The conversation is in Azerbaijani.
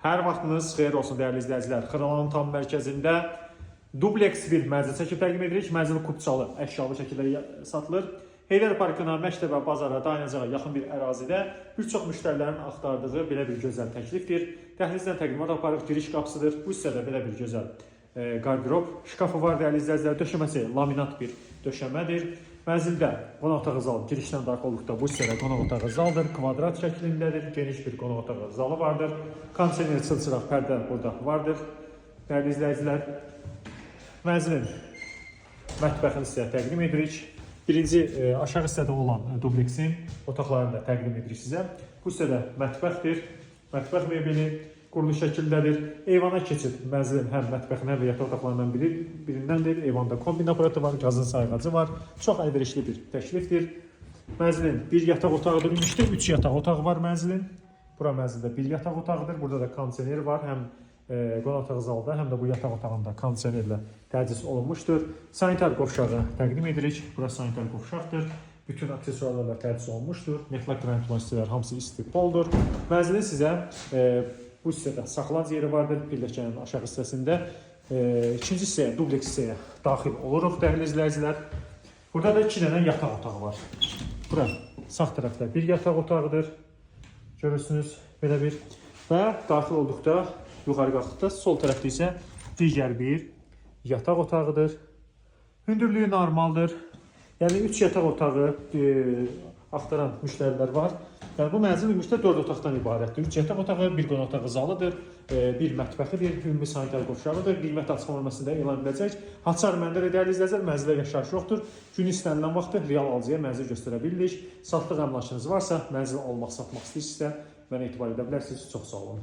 Hər vaxtınız xeyir olsun dəyərli izləyicilər. Xırdalanın tam mərkəzində dubleks bir mənzil çəkib təqdim edirik. Mənzil kupçalı, əşyalı şəkildə satılır. Heydər Parkına, məktəbə, bazara, dayanacağa yaxın bir ərazidə bir çox müştərilərin axtardığı belə bir gözəl təklifdir. Dəhlizdən təqdimat aparıq, giriş qapısıdır. Bu hissədə belə bir gözəl qardırob şkafı var dəyərli izləyicilər. Döşəməsi laminat bir döşəmədir. Mənzildə qonaq otağı zal girişdən daxil olduqda bu hissədə qonaq otağı zaldır. Kvadrat şəklindədir. Geniş bir qonaq otağı zalı vardır. Kondisioner, çılçıraq, pərdə burada vardır. Dəyərli izləyicilər, mənzilin mətbəxini sizə təqdim edirik. Birinci aşağı hissədə olan dubleksin otaqlarını da təqdim edirik sizə. Bu hissədə mətbəxdir. Mətbəx mebeli qurulu şəkildədir. Eyvana keçid mənzilin həm mətbəxin, həm də yataq otaqlarından birindəndir. Eyvanda kombin aparatı var, qazın sayğacı var. Çox əlverişli bir təklifdir. Mənzilin bir yataq otağıdır. Ümumilikdə 3 yataq otağı var mənzilin. Bura mənzildə bir yataq otağıdır. Burada da kondisioner var. Həm qonaq otağı zalda, həm də bu yataq otağında kondisionerlə təchiz olunmuşdur. Sanitar qovşağı təqdim edirik. Bura sanitar qovşaqdır. Bütün aksesuarlarla təchiz olunmuşdur. Metlaq qranit olan hissələr hamısı istipoldur. Mənzilin sizə bu hissədə saxlanc yeri vardır. Pilləkənin aşağı hissəsində. İkinci hissəyə, dubleks hissəyə daxil oluruq dəyərli izləyicilər. Burada da iki dənə yataq otağı var. Bura sağ tərəfdə bir yataq otağıdır. Görürsünüz belə bir və daxil olduqda, yuxarı qalxdıqda sol tərəfdə isə digər bir yataq otağıdır. Hündürlüyü normaldır. Yəni 3 yataq otağı axtaran müştərilər var. Yəni bu mənzil ümumilikdə 4 otaqdan ibarətdir. 3 yataq otağı, bir qonaq otağı zalıdır, bir mətbəxidir, ümumi sanitar qovşağıdır. Qiymət açıqlanmasında elan ediləcək. Açar məndədir dəyərli izləyicilər, mənzilə yaşayış yoxdur. Gün istənilən vaxtı real alıcıya mənzil göstərə bilirik. Satlıq əmlakınız varsa, mənzil almaq, satmaq istəyirsinizsə, mənə etibar edə bilərsiniz. Çox sağ olun.